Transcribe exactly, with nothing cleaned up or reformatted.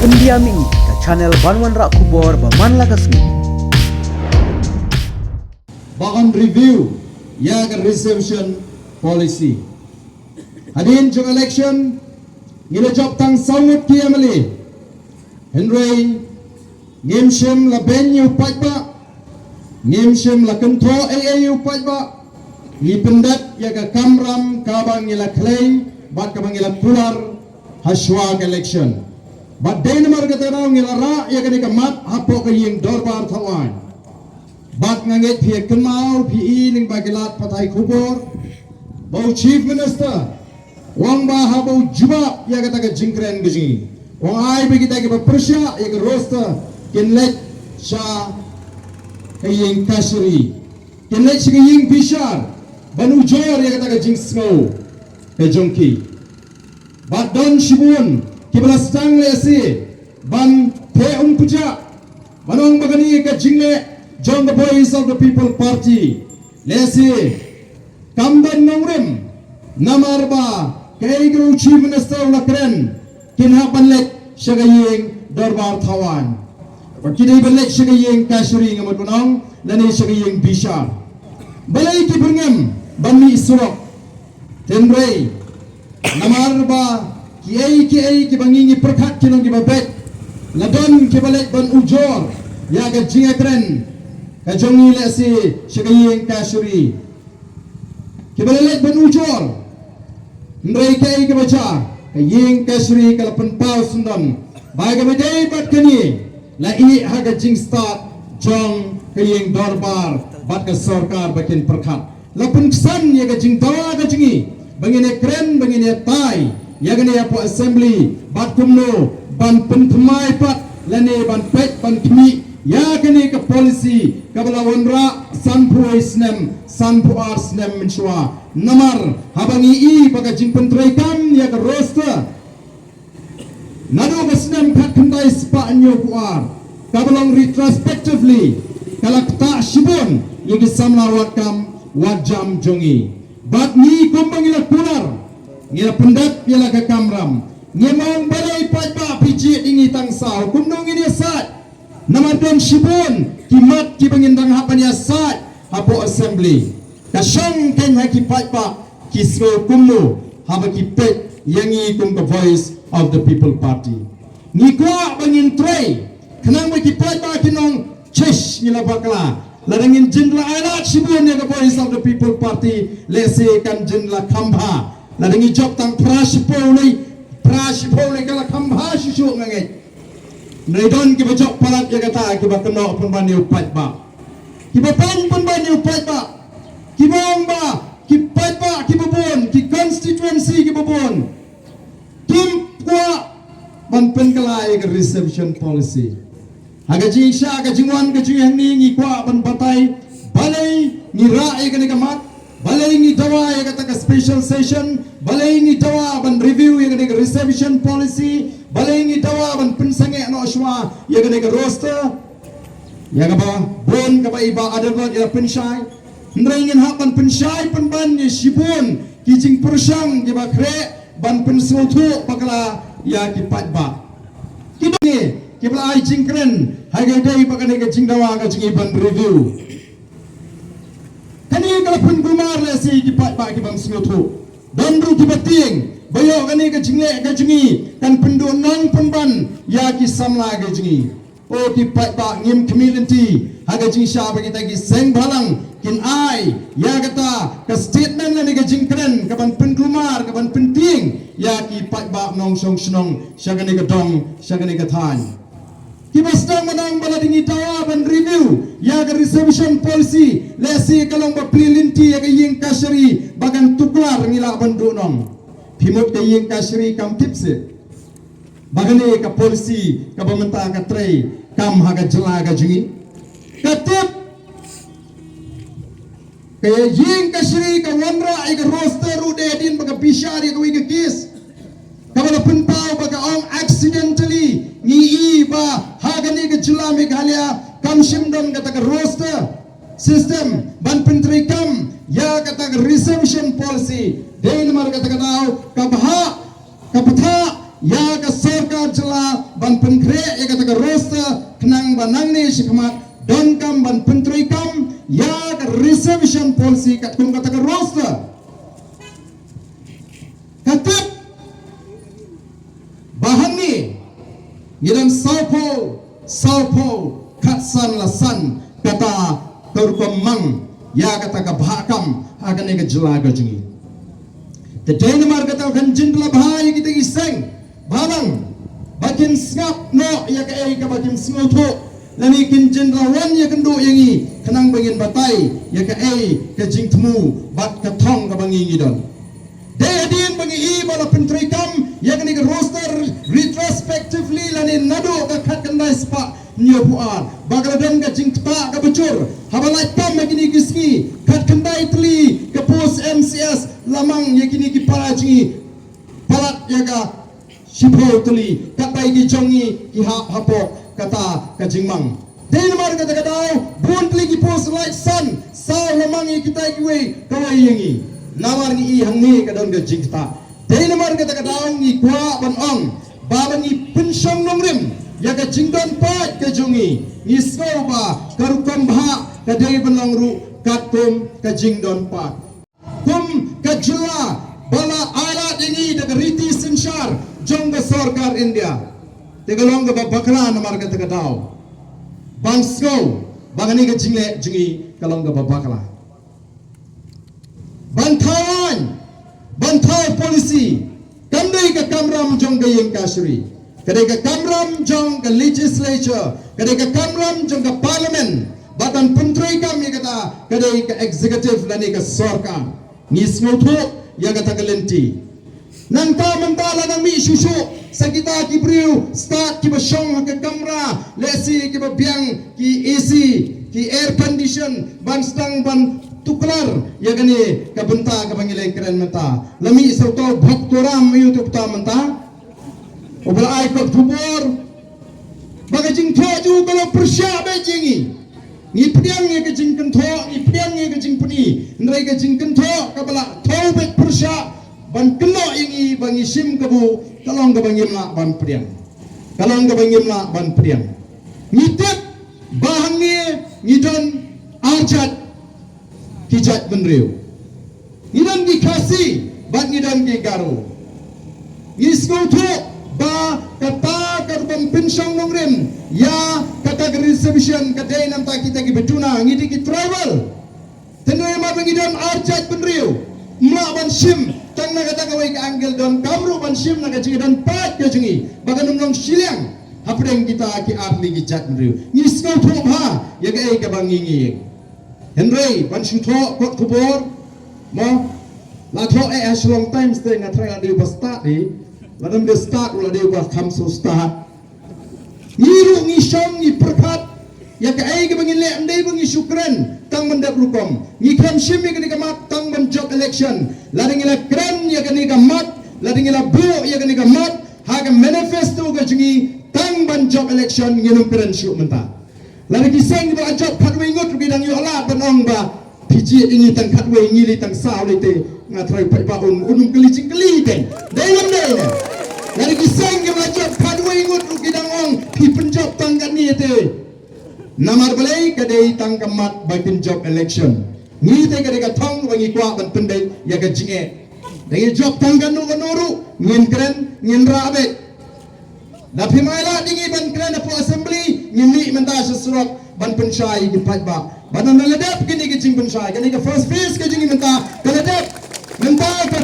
Pyndiam ïa ka channel ban wanrah khubor ba man la ka sngi. Ba on review ïa ka reservation policy. Hadien jong election ngi la jop tang saw ngut ki M L A. Hynrei ngim shym la beiñ ïa u paidbah, ngim shym la kynthoh ei ei ïa u paidbah. Ngi pyndep ïa ka kamram kaba ngi la khlei bad kaba ngi la kular ha shuwa ka election. Bad dei namar kata ngi la rah ïa kane ka mat hapoh ka ïing dorbar thaw aiñ. Bad nga ngeit phi ïa kynmaw phi i lyngba ki lad pathai khubor ba u Chief Minister u ong ba haba u jubab ïa kata ka jingkren ka jong ngi, u ong ai ba kita kiba pyrshah ïa ka roster kin leit sha ka ïing kashari, kin leit sha ka ïing bishar ban ujor ïa kata ka jingsngew ka jong ki. Bad don shibun kiba la sdang lehse ban theh umphniang ban ong ba kane ka jingleh jong ka Voice of the People Party lehse kam don nongrim, namar ba kaei kaba u Chief Minister u la kren, kin hap ban leit sha ka ïing dorbar thaw aiñ. Ba ki dei ban leit sha ka ïing kashari, nga mut ban ong, lane sha ka ïing bishar. Balei ki pyrngem ban mih surok? Hynrei namar ba kiei kiei kiba ngi ngi pyrkhat ki long kiba beit, la don kiba leit ban ujor ïa ka jingïakren ka jong ngi lehse sha ka ïing kashari. Kiba la leit ban ujor, hynrei kaei kaba jia, ka ïing kashari ka la pynpaw syndon ba kaba dei bad kane la ïeh ha ka jingstad jong ka ïing dorbar bad ka sorkar ba kin pyrkhat. La pynksan ïa ka jingdawa ka jong ngi ba ngin ïakren, ba ngin ïatai ïa kane hapoh assembly, bad kumno ban pynthymmai pat lane ban peit ban khmih ïa kane ka policy kaba la wanrah sanphew wei snem, sanphew ar snem mynshuwa. Namar haba ngi i ba ka jingpyntreikam ïa ka roster naduh ka snem khatkhyndai spah hynñiewphew ar kaba long retrospectively, ka la ktah shibun ïa ki samla wad kam wad jam jong ngi. Bad ngi kumba ngi la kular, ngi la pyndep ïa la ka kamram. Ngim ong balei paidbah phi jied ïa ngi tang saw, kumno ngin ïasaid? Namar don shibun ki mat kiba ngin dang hap ban ïasaid hapoh assembly. Ka shong keiñ ha ki paidbah ki sngew kumno haba ki peit ïa ngi kum ka Voice of the People Party. Ngi kwah ba ngin trei khnang ba ki paidbah kin ong, chish, ngi la bakla. Lada ngin jin la ailad shibun ïa ka Voice of the People Party, lehse kan jin la kham bha. Lada ngi jop tang phra shiphew lei, phra shiphew lei ka la kham bha shisha, nga ngeit. Hynrei don kiba jop palat ïa kata, kiba kynnoh pynban ïa u paidbah, kiba pang pynban ïa u paidbah, kiba ong ba ki paidbah kiba bun, ki constituency kiba bun kim kwah ban pynkylla ïa ka reservation policy. Ha ka jingshah ka jingwan ka jingïaid ngi kwah ban batai balei ngi rah ïa kane ka mat, balei ngi dawa ïa kata ka special session, balei ngi dawa ban review ïa kane ka reservation policy, balei ngi dawa ban pynsangeh noh shuwa ïa kane ka roster. Ïa kaba bun kaba i Bah Adelbert ïa pynshai. Hynrei ngin hap ban pynshai pynban ïa shibun ki jingpyrshang kiba khreh ban pynsngewthuh bakla ïa ki paidbah. Ki dei kiba la ai jingkren ha ka dei ba kane ka jingdawa ka jingïaid ban review. Kane ka la pynkulmar lehse ki paidbah ki bym sngewthuh. Don ruh kiba tieng ba ïoh kane ka jingleh ka jong ngi kan pynduhnong pynban ïa ki samla ka jong ngi. O ki paidbah, ngim khmih lynti ha ka jingshah ba kita ki seng bhalang kin ai ïa kata ka statement lane ka jingkren ka ban pynkulmar, ka ban pyntieng ïa ki paidbah nongshong shnong sha kane ka dong, sha kane ka thaiñ. Kiba sdang mynta ba la dang ngi dawa ban review ïa ka reservation policy, lehse ka long ba plie lynti ïa ka ïing kashari ba kan tuklar, ngi lah ban duhnong. Phi mut ka ïing kashari kam tip seh ba kane ka policy kaba mynta ka trei kam ha ka jylla ka jong ngi? Ka tip. Ka ïing kashari ka wanrah ïa ka roster ruh dei hadien ba ka bishar ïa kawei ka case kaba la pynpaw ba ka ong accidentally ngi i ba ha kane ka jylla Meghalaya kam shym don kata ka roster system ban pyntreikam ïa kata ka reservation policy. Dei namar kata ka daw ka bha ka bthah ïa ka sorkar jylla ban pynkhreh ïa kata ka roster, khnang ba nangne shakhmat donkam ban pyntreikam ïa ka reservation policy katkum kata ka roster. Ka tip ba hangne ngi don sawphew, sawphew khatsan la san kata ka rukom mang ïa kata ka bhah kam ha kane ka jylla ka jong ngi. Te dei namar kata kan jin la bha ïa kita ki seng balang ba kin sngap noh ïa kaei kaba kin sngewthuh, lane kin jin la wan ïakynduh ïa ngi khnang ba ngin batai ïa kaei ka jingthmu bad ka thong kaba ngi ngi don. Dei hadien ba ngi i ba la pyntreikam ïa kane ka roster retrospectively lane naduh ka khatkhyndai spah hynñiewphew ar ba ka la don ka jingktah kaba jur haba lait tam ha kine ki sngi, khatkhyndai tylli ka post M C S la mang ïa kine ki para jong ngi, palat ïa ka shiphew tylli katba ïa ki jong ngi ki hap hapoh kata ka jingmang. Dei namar kata ka daw bun tylli ki post lait san, saw la mang ïa kita kiwei kawei ïa ngi. Namar ngi i hangne ka don ka jingktah. Dei namar kata ka daw ngi kwah ban ong ba ban ngi pynshong nongrim ïa ka jingdon paid ka jong ngi, ngi sngew ba ka rukom bhah ka dei ban long ruh katkum ka jingdon paid. Kum ka jylla ba la ailad ïa ngi da ka riti synshar jong ka sorkar India. Te ka long kaba bakla namar kata ka daw ban sngew ba kane ka jingleh jong ngi ka long kaba bakla. Ban thaw aiñ, ban thaw policy, kam dei ka kamram jong ka ïing kashari, ka dei ka kamram jong ka legislature, ka dei ka kamram jong ka parliament. Bad ban pyntreikam ïa kata ka dei ka executive lane ka sorkar. Ngi sngewthuh ïa kata ka lynti. Nangta mynta la nang mih shuh shuh sa kita ki briew stad kiba shong ha ka kamra, lehse kiba biang ki A C, ki air condition ban sdang ban tuklar ïa kane ka bynta kaba ngi la kren mynta. La mih sa uta u Bhaktoram, ïa uta mynta uba la ai kot khubor ba ka jingthoh jong u ka la pyrshah beit ïa ngi. Ngi pdiang ïa ka jingkynthoh, ngi pdiang ïa ka jingpyni, hynrei ka jingkynthoh kaba la thoh beit pyrshah ban kynnoh ïa ngi ba ngi shim kabu, ka long kaba ngim lah ban pdiang. Ka long kaba ngim lah ban pdiang. Ngi tip ba hangne ngi don arjat ki jaitbynriew. Ngi don ki Khasi bad ngi don ki Garo. Ngi sngewthuh ba kata ka rukom pynshong nongrim ïa kata ka reservation ka dei namar kita kiba duna, ngi dei ki tribal. Te namar ba ngi don arjat bynriew, ym lah ban shim tang na kata kawei ka angle, donkam ruh ban shim na ka jingdon paid ka jong ngi ba kan ym long shiliang hapdeng kita ki artylli ki jaitbynriew. Ngi sngewthuh bha ïa kaei kaba ngi ngi ïeng. Hynrei ban shu thoh kot khubor, mo, la thoh eh ha Shillong Times te nga tharai la dei ba stad, eh, la dang dei stad, la dei ba kham shu stad. Ngi ruh ngi shong ngi pyrkhat ïa kaei kaba ngi leh, ym dei ba ngi shu kren tang ban dep rukom. Ngi khlem shim ïa kane ka mat tang ban jop election. Lada ngi la kren ïa kane ka mat, lada ngi la buh ïa kane ka mat ha ka manifesto ka jong ngi tang ban jop election, ngin ym kren shuh mynta. Lada ki seng ba la jop khatwei ngut ruh ki dang ïoh lad ban ong ba phi jied ïa ngi tang khatwei, ngi lei tang saw lei te. Nga tharai paidbah un, un ym kylli jingkylli te. Dei ym dei ne? Lada ki seng ba la jop khatwei ngut ruh ki dang ong phi pynjop tang katne te. Namar balei? Ka dei tang ka mat ba kin jop election. Ngi te ka dei ka thong ba ngi kwah ban pyndait ïa ka jingeh. Da ngi jop tang kano kano ruh ngin kren, ngin rah beit. Da phim ailad ïa ngi ban kren hapoh assembly, ngin mih mynta sha surok ban pynshai ïa ki paidbah. Bad ynda la dep kine ki jingpynshai, kane ka first phase ka jong ngi mynta ka la dep. Mynta ka